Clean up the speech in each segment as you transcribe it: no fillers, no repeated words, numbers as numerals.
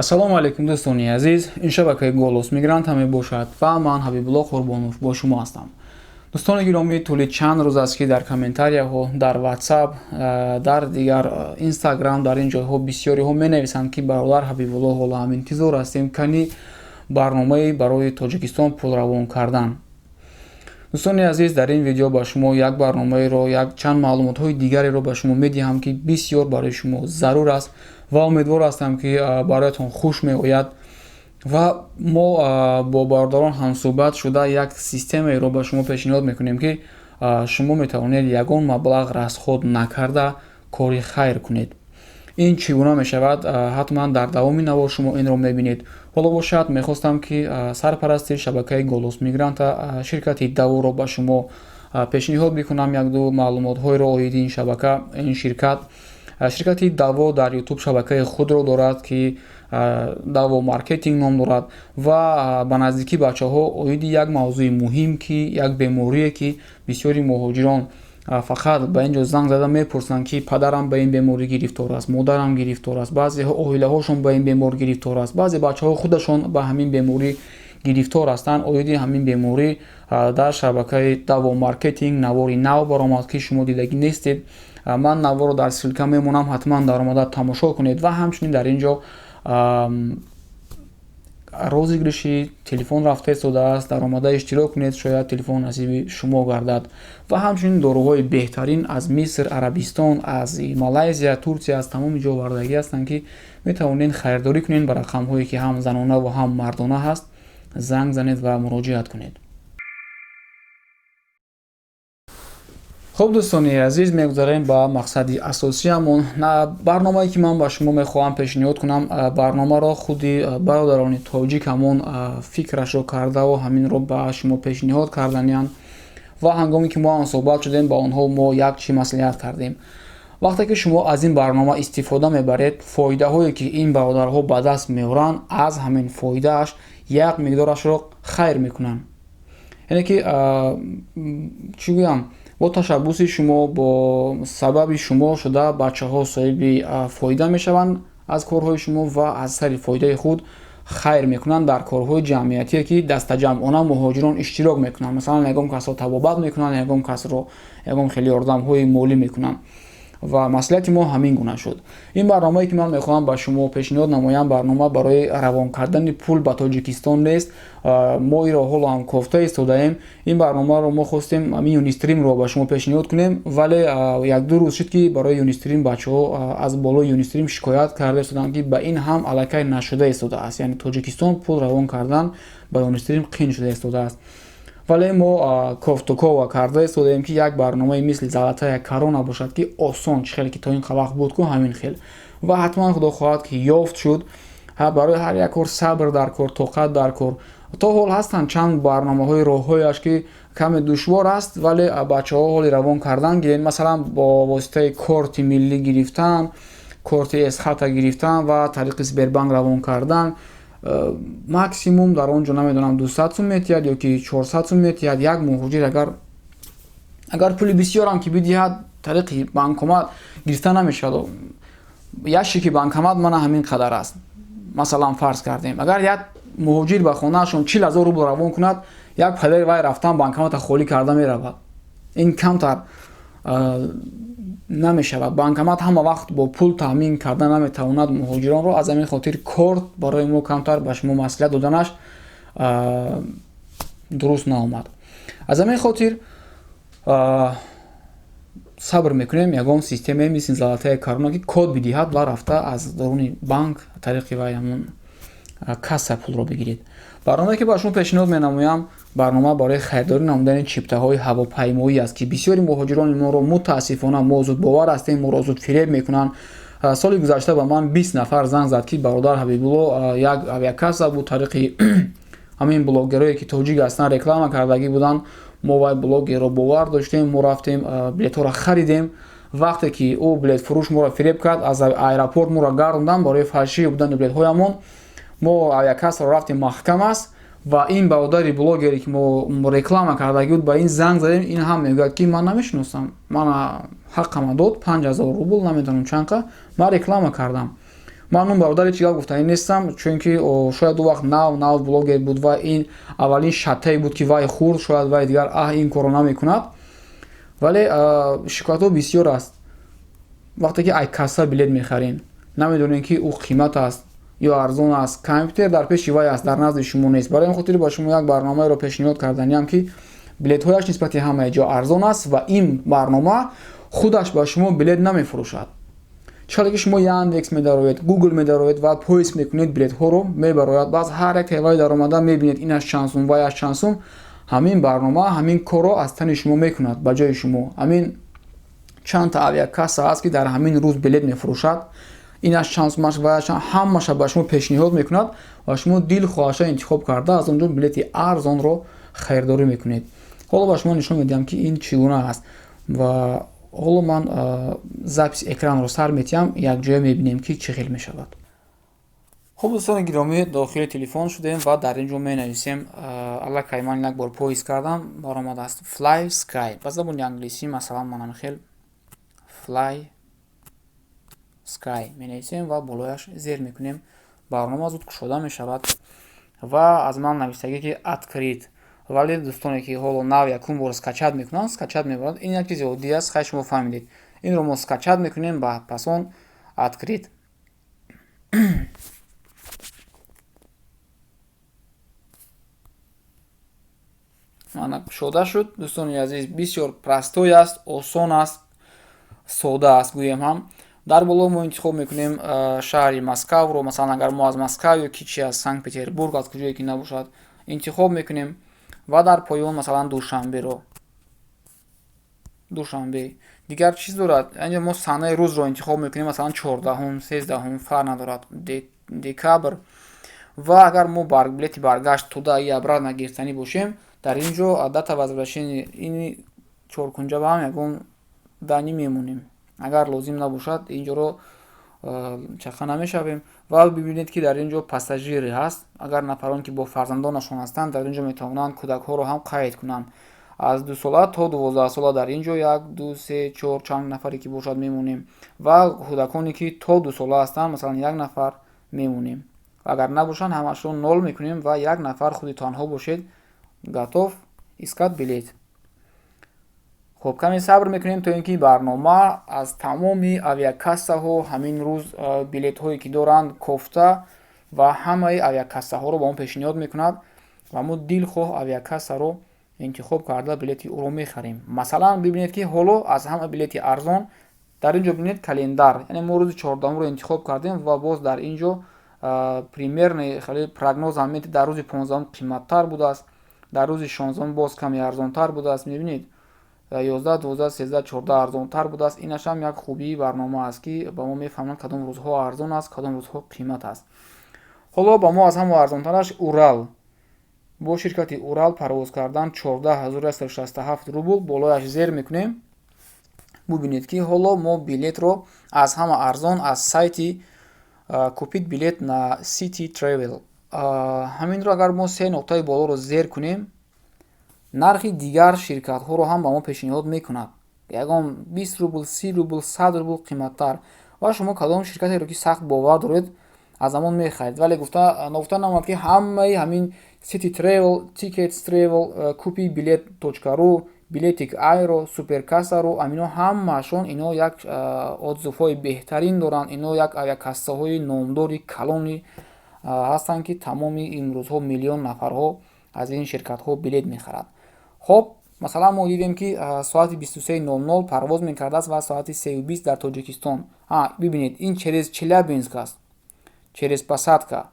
Ассалому алайкум, дӯстони азиз. Ин шабакаи «Голос мигранта» мебошад ва ман, Ҳабибулло Қурбонов, бо шумо ҳастам. Дӯстони гиромӣ, тӯли чанд рӯз аст, ки дар комментарияҳо, дар Ватсап, дар дигар Инстаграм, дар ин ҷойҳо бисёриҳо менависанд, ки бародар Ҳабибулло, ҳоло ҳам интизор ҳастем, кани барномаи барои Тоҷикистон пул равон кардан. Дӯстони азиз, дар ин видео ба шумо як барномаеро, як чанд маълумотҳои дигареро ба шумо медиҳам, ки бисёр барои шумо зарур аст ва умедвор ҳастам, ки бароятон хуш меояд. Ва мо бо бародарон ҳамсӯҳбат шуда, як системаеро ба шумо пешниҳод мекунем, ки шумо метавонед ягон маблағ расход накарда кори хайр кунед. Ин чӣ гуна мешавад, ҳатман дар давоми навор шумо инро мебинед. Ҳоло бошад, мехостам, ки сарпарасти шабакаи «Голос мигранта», ширкати Даворо ба шумо пешниҳод бикунам, якду маълумотҳоеро оиди ин шабака, ин ширкат. Ширкати Даво дар Ютуб шабакаи худро дорад, ки Даво Маркетинг ном дорад, ва ба наздикӣ бачаҳо оиди як мавзӯи муҳим, ки як беморие, ки бисёри муҳоҷирон фақат ба ин ҷо занг зада мепурсанд, ки падарам ба ин беморӣ гирифтор аст, модарам гирифтор аст, баъзе оилаҳошон ба ин бемор гирифтор аст, баъзе бачаҳо худашон ба ҳамин беморӣ гирифтор ҳастанд, оиди ҳамин беморӣ дар шабакаи Даво Маркетинг навори нав баромад, ки шумо дидагӣ нестед. Ман наворро дар ссылка мемонам, ҳатман даромада тамошо кунед. Ва ҳамчунин дар ин ҷо розыгрыши телефон рафта истодааст, даромада иштирок кунед, шояд телефон насиби шумо гардад. Ва ҳамчунин доруҳои беҳтарин аз Миср, Арабистон, аз Малайзия, Турсия, аз тамоми ҷо овардагӣ ҳастанд, ки метавонед харидорӣ кунед. Ба рақамҳое, ки ҳам занона ва ҳам мардона ҳаст, занг занед ва муроҷиат кунед. Хуб, дӯстони азиз, мегузарем ба мақсади асосиямон. Барномае, ки ман ба шумо мехоҳам пешниҳод кунам, барномаро худи бародарони тоҷик ҳамон фикрашро кардаву ҳаминро ба шумо пешниҳод карданиянд. Ва ҳангоме ки мо ҳам суҳбат шудем ба онҳо, мо як чӣ маслиҳат кардем: вақте ки шумо аз ин барнома истифода мебаред, фоидаҳое, ки ин бародарҳо ба даст меоранд, аз ҳамин фоидааш як миқдорашро хайр мекунанд. Яъне ки, чӣ гӯям, бо ташаббуси шумо, бо сабаби шумо шуда, бачаҳо соҳиби фоида мешаванд аз корҳои шумо ва аз сари фоидаи худ хайр мекунанд дар корҳои ҷамъиятие, ки дастаҷамъона муҳоҷирон иштирок мекунанд. Масалан, ягон касро табобат мекунанд, ягон касро ягон хеле ёрдамҳои молӣ мекунанд. Ва маслиҳати мо ҳамин гуна шуд. Ин барномае, ки ман мехоҳам ба шумо пешниҳод намоям, барнома барои равон кардани пул ба Тоҷикистон нест. Мо инро ҳоло ҳам кофта истодаем. Ин барномаро мо хостем ҳамин Юнистримро ба шумо пешниҳод кунем, вале якду рӯз шуд, ки барои Юнистрим бачаҳо аз болои Юнистрим шикоят карда истоданд, ки ба ин ҳам аллакай нашуда истодааст, яъне Тоҷикистон пул равон кардан ба Юнистрим қин шуда истодааст. Вале мо кофтукова карда истодаем, ки як барномаи мисли «Золотая корона» бошад, ки осон, чӣ хеле ки то ин вақт буд ку, ҳамин хел. Ва ҳатман, худо хоҳад, ки ёфт шуд. Барои ҳар як кор сабр дар кор, тоқат дар кор. То ҳол ҳастанд чанд барномаҳои, роҳҳояш, ки каме душвор аст, вале бачаҳо ҳоли равон кардан гирем. Масалан, бо воситаи корти миллӣ гирифтан, корти эсхата гирифтан ва тариқи Сбербанк равон кардан, максимум дар он ҷо, намедонам, 200 сум метиҳад ё ки 400 сум метиҳад. Як муҳоҷир агар пули бисёрам ки бидиҳад, тариқи банкомат гирифта намешавад. Ящики банкомат мана ҳамин қадар аст. Масалан, фарз кардем, агар як муҳоҷир ба хонаашон 40 000 рубл равон кунад, як падари вай рафтан банкомата холӣ карда меравад. Ин камтар намешавад. Банкомат ҳама вақт бо пул таъмин карда наметавонад муҳоҷиронро. Аз ҳамин хотир корт барои мо камтар ба шумо маслиҳат доданаш дуруст наомад. Аз ҳамин хотир сабр мекунем, ягон системае мисли «Золотая корона», ки код бидиҳад ва рафта аз даруни банк тариқи вай ҳамон касса пулро бигиред. Барномае, ки ба шумо пешниҳод менамоям, барнома барои харидорӣ намудани чиптаҳои ҳавопаймоӣ аст, ки бисёри муҳоҷирони моро, мутаассифона, мо зудбовар ҳастем, моро зуд фиреб мекунанд. Соли гузашта ба ман 20 нафар занг зад, ки бародар Ҳабибулло, як авиакасса буд, тариқи ҳамин блогерое, ки тоҷик ҳастанд, реклама кардагӣ буданд. Мо вай блогерро бовар доштем, мо рафтем, билетҳоро харидем. Вақте ки ӯ билетфурӯш моро фиреб кард, аз аэропорт моро гардонданд барои фальшивый будани билетҳоямон. Мо авиакассаро рафтем, маҳкам аст. Ва ин бародари блогере, ки мо реклама кардагӣ буд, ба ин занг задем, ин ҳам мегӯяд, ки ман намешиносам, ман ҳаққама дод, 5000 рубл, намедонам чанд қа, ман реклама кардам. Ман он бародари чӣ гап гуфтанӣ нестам, чунки шояд ӯ вақт нав нав блогер буд ва ин аввалин шаттае буд, ки вай хӯрд. Шояд вай дигар ин корро намекунад, вале шикоятҳо бисёр аст. Вақте ки ай касса билет мехарем, намедонем, ки ӯ қимат аст ё арзон аст. Компютер дар пеши вай аст, дар назди шумо нест. Барои ин хотир ба шумо як барномаеро пешниҳод карданиам, ки билетҳояш нисбати ҳамаи ҷо арзон аст ва ин барнома худаш ба шумо билет намефурӯшад. Чӣ ки шумо Яндекс медароед, Гугл медароед ва поиск мекунед, билетҳоро мебарояд. Баъз ҳар як вай даромада мебинед, инаш чанд сум, ваяш чанд сум. Ҳамин барнома ҳамин корро аз тани шумо мекунад, ба ҷои шумо. Ҳамин чандта авиакасса аст, ки дар ҳамин рӯз билет мефурӯшад, инаш чанд сумаш, ваяш, ҳамаша ба шумо пешниҳод мекунад ва шумо дилхоҳаша интихоб карда, аз он ҷо билети арзонро харидорӣ мекунед. Ҳоло ба шумо нишон медиҳам, ки ин чӣ гуна аст, ва ҳоло ман запись экранро сар метиҳам, якҷоя мебинем, ки чӣ хел мешавад. Хуб, дӯстони гиромӣ, дохили телефон шудем ва дар ин ҷо менависем. Аллакай ман як бор поиск кардам, баромадааст Fly Sky ба забони англисӣ. Масалан, манам хел Fly Sky менависем ва болояш зер мекунем. Барнома зуд кушода мешавад ва аз ман нависагӣ, ки открыть. Вале дӯстоне, ки ҳоло нав якум бор скачать мекунанд, скачать мебарад. Ин як чизи оддӣ аст, хай, шумо фаҳмидед. Инро мо скачать мекунем, ба пас он открыть. Мана, кушода шуд. Дӯстони азиз, бисёр простой аст, осон аст, сода аст гӯем ҳам. Дар боло мо интихоб мекунем шаҳри Москавро. Масалан, агар мо аз Москав ё ки чи аз Санкт Петербург, аз куҷое ки набошад, интихоб мекунем ва дар поён, масалан, Душанберо, Душанбе. Дигар чиз дорад, инҷо мо санаи рӯзро интихоб мекунем, масалан, 14-ум, 13-ум, фарқ надорад, декабр. Ва агар мо билети баргашт, туда и обратно гирифтанӣ бошем, дар ин ҷо дата возвращения, ини чоркунҷа ба ҳам ягон дани мемонем. Агар лозим набошад, инҷоро чақа намешавем. Ва бибинед, ки дар ин ҷо пассажиры ҳаст. Агар нафарон, ки бо фарзандонашон ҳастанд, дар ин ҷо метавонанд кӯдакҳоро ҳам қайд кунанд, аз 2 сола то 12 сола. Дар ин ҷо як, ду, се, чор, чанд нафаре ки бошад мемонем ва кӯдаконе, ки то 2 сола ҳастанд, масалан, як нафар мемонем. Агар набошанд, ҳамашро нол мекунем ва як нафар худи танҳо бошед. Готов, искать билет. Хуб, каме сабр мекунем, то ин ки барнома аз тамоми авиакассаҳо ҳамин рӯз билетҳое ки доранд кофта ва ҳамаи авиакассаҳоро ба мо пешниҳод мекунад ва мо дилхоҳ авиакассаро интихоб карда, билети ӯро мехарем. Масалан, бибинед, ки ҳоло аз ҳама билети арзон дар ин ҷо, бибинед, календар, яъне мо рӯзи 14-умро интихоб кардем ва боз дар ин ҷо примерно хеле прогноз ҳам дар рӯзи 15-ум қиматтар будааст, дар рӯзи 16-ум боз каме арзонтар будааст. Мебинед, 11, 12, 13, 14 арзонтар будааст. Инашам як хубии барнома аст, ки ба мо мефаҳманд, кадом рӯзҳо арзон аст, кадом рӯзҳо қимат аст. Ҳоло ба мо аз ҳама арзонтараш Урал, бо ширкати Урал парвоз кардан, 14 167 рубл. Болояш зер мекунем. Бубинед, ки ҳоло мо билетро аз ҳама арзон аз сайти купить билет на City Travel. Ҳаминро агар мо се нуқтаи болоро зер кунем, нархи дигар ширкатҳоро ҳам ба мо пешниҳод мекунад, ягон 20 рубл, 30 рубл, 100 рубл қиматтар. Ва шумо кадом ширкатеро ки сахт бовар доред, аз ҳамон мехаред. Вале ногуфта намонад, ки ҳамаи ҳамин City Travel, Tickets Travel, купи билет ру, Билетик Аэро, Суперкассару, амино ҳамаашон ино як отзывҳои беҳтарин доранд. Ино як авиакассаҳои номдори калони ҳастанд, ки тамоми имрӯзҳо миллион нафарҳо аз ин ширкатҳо билет мехарад. Хоб, масалан, мо дидем, ки соати 23:00 парвоз мекардааст ва соати 3:20 дар Тоҷикистон. Бибинед, ин через Челябинск аст, через посадка.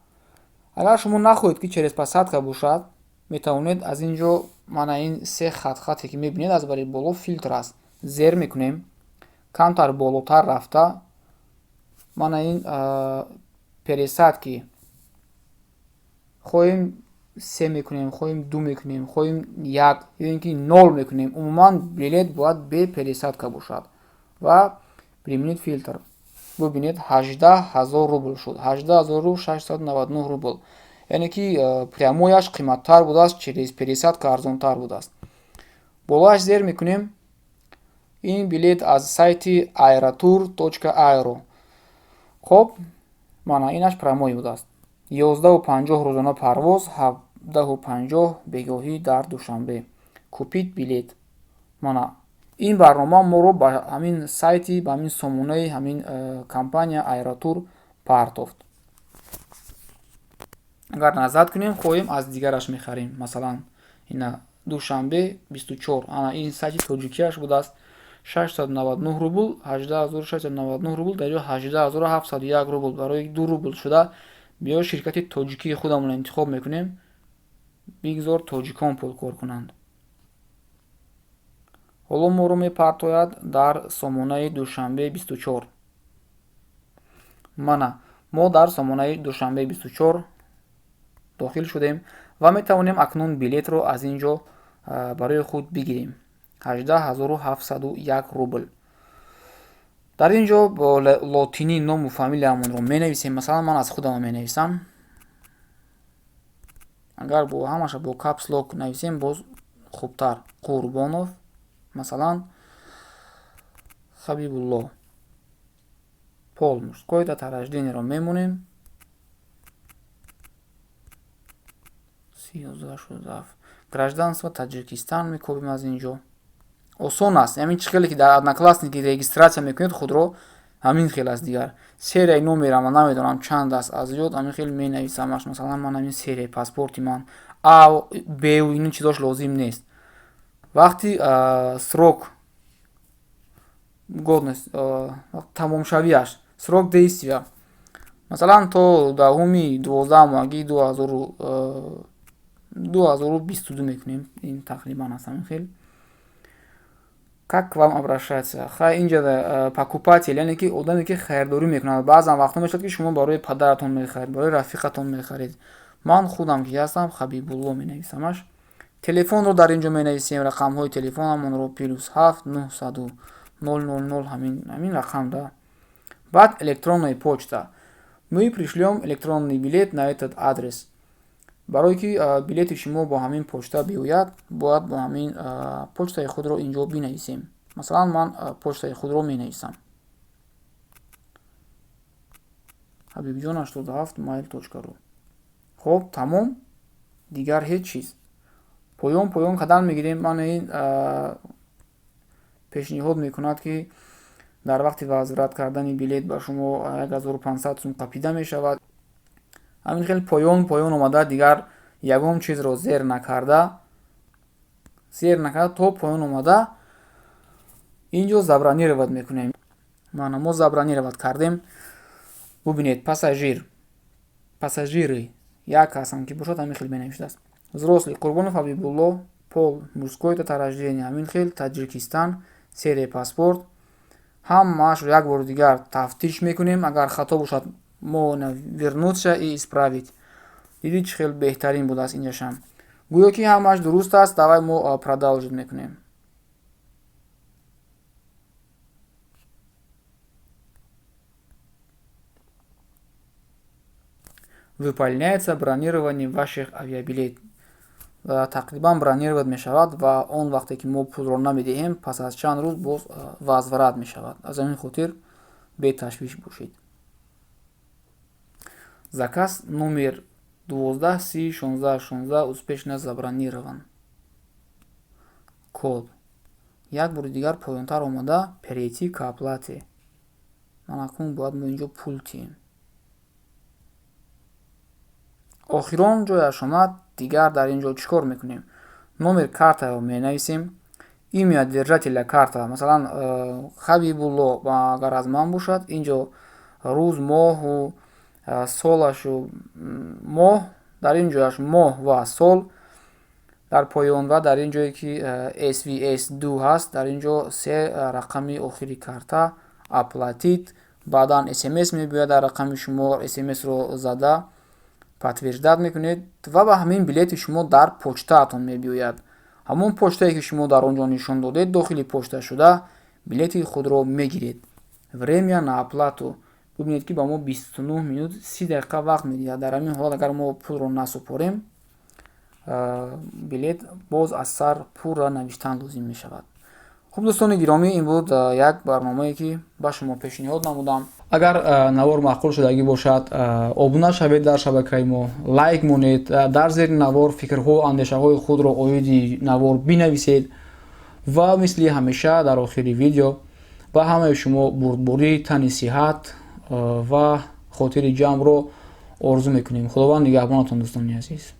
Агар шумо нахоҳед, ки через посадка бошад, метавонед аз ин ҷо, мана ин се хатхате ки мебинед, аз бари боло филтр аст, зер мекунем. Камтар болотар рафта, мана ин пересадки, хоҳем се мекунем, хоҳем ду мекунем, хоҳем як ё ин ки нол мекунем. Умуман билет бояд бе пересадка бошад ва применить фильтр. Бубинед, 18 000 рубл шуд, 18 699 рубл. Яъне ки прямояш қиматтар будааст, через пересадка арзонтар будааст. Болояш зер мекунем. Ин билет аз сайти aerotour aero. Хоб, Мана инаш прямой будааст. 11:50 рӯзона парвоз, 17:50 бегоҳӣ дар Душанбе. Купить билет. Мана ин барнома моро ба ҳамин сайти, ба ҳамин сомонаи ҳамин компания Аэротур партофт. Агар назар кунем, хоҳем аз дигараш мехарем. Масалан, ина Душанбе 24. Ана ин сайти тоҷикияш будааст. 699 рубл, 18699 рубл, дар ҷо 18701 рубл барои 2 рубл шуда. Биё ширкати тоҷикии худамонро интихоб мекунем. Бигзор тоҷикон пул кор кунанд. Ҳоло моро мепартояд дар сомонаи Душанбе 24. Мана мо дар сомонаи Душанбе 24 дохил шудем ва метавонем акнун билетро аз ин ҷо барои худ бигирем. 18701 рубл. Дар ин ҷо бо лотинӣ ному фамилиямонро менависем. Масалан, ман аз худам менависам. Агар бо ҳамаша бо caps lock нависем, боз хубтар. Қурбонов, масалан, Хабибулло. Пол мужской, дата рождения-ро мемонем. 1367. Гражданство Таҷикистан мекобем аз ин ҷо. Осон аст. Ҳамин чӣ хеле ки дар Одноклассники регистрация мекунед худро, ҳамин хел аст дигар. Серияи номерам ман намедонам чанд аст, аз ёд ҳамин хел менависамаш. Масалан, ман ҳамин серияи паспорти ман А, Б ин чизош лозим нест. Вақти срок годность, тамомшавиаш, срок действия, масалан, то даҳуми дувоздаҳ моҳаги 2022 мекунем. Ин тақрибан аст ҳамин хел. Как к вам обращаться? Хай, инҷа покупатель, яъне ки одаме ки харидорӣ мекунад. Баъзан вақтҳо мешавад, ки шумо барои падаратон мехаред, барои рафиқатон мехаред. Ман худам ки ҳастам, Хабибулло менависамаш. Телефонро дар ин ҷо менависем, рақамҳои телефонамонро +7 900 000, ҳамин рақам да. Баъд электронная почта. Мы пришлем электронный билет на этот адрес. Барое ки билети шумо бо ҳамин почта биёяд, бояд бо ҳамин почтаи худро ин ҷо бинависем. Масалан, ман почтаи худро менависам. habibjon87mail.ru. Хоб, тамом. Дигар ҳеҷ чиз. Поён поён қадам мегирем. Ман ин пешниҳод мекунад, ки дар вақти возврат кардани билет ба шумо 1500 сум қапида мешавад. Ҳамин хел поён поён омада, дигар ягон чизро зер накарда то поён омада, инҷо забронировать мекунем. Мана мо забронировать кардем. Бубинед, пассажир, пассажиры як ҳастам ки бошад, ҳамин хел менавиштааст. Взрослый Қурбонов Ҳабибулло, пол мужской, дата рождения ҳамин хел, Таҷикистан, серия паспорт. Ҳамаашро як бори дигар тафтиш мекунем. Агар хато бошад, мо вернуться и исправить. Дидӣ, чӣ хел беҳтарин будааст инҷашам. Гӯё ки ҳамааш дуруст аст. Давай мо продолжить мекунем. Выполняется бронирование ваших авиабилет. Тақрибан бронировать мешавад ва он вақте ки мо пулро намедиҳем, пас аз чанд рӯз боз возврат мешавад. Аз ҳамин хотир беташвиш бошед. Заказ номер 12 30 16 16 успешно забронирован. Код. Як бори дигар поёнтар омада, перейти к оплате. Ман акнун бояд мо инҷо пул тиҳем. Охирон ҷояш омад. Дигар дар ин ҷо чӣ кор мекунем? Номер картаро менависем. Имя держателя карта, масалан, Хабибулло, агар аз ман бошад. Инҷо рӯз, моҳу солашу моҳ, дар ин ҷояш моҳ ва сол дар поён ва дар ин ҷое ки CVV 2 ҳаст, дар ин ҷо се рақами охири карта. Оплатить. Баъдан СМС мебиёяд дар рақами шумо. СМСро зада подтверждать мекунед ва ба ҳамин билети шумо дар почтаатон мебиёяд. Ҳамон почтае ки шумо дар он ҷо нишон додед, дохили почта шуда билети худро мегиред. Время на оплату. Бубинед, ки ба мо 29 минут 30 дақиқа вақт медиҳад. Дар ҳамин ҳолат, агар мо пулро насупорем, билет боз аз сар пурра навиштан лозим мешавад. Хуб, дӯстони гиромӣ, ин буд як барномае, ки ба шумо пешниҳод намудам. Агар навор маъқул шудагӣ бошад, обуна шавед дар шабакаи мо, лайк монед, дар зери навор фикрҳо, андешаҳои худро оиди навор бинависед ва мисли ҳамеша дар охири видео ба ҳамаи шумо бурдборӣ, тани сиҳат ва хотири ҷамъро орзу мекунем. Худованд нигаҳбонатон, дӯстони азиз.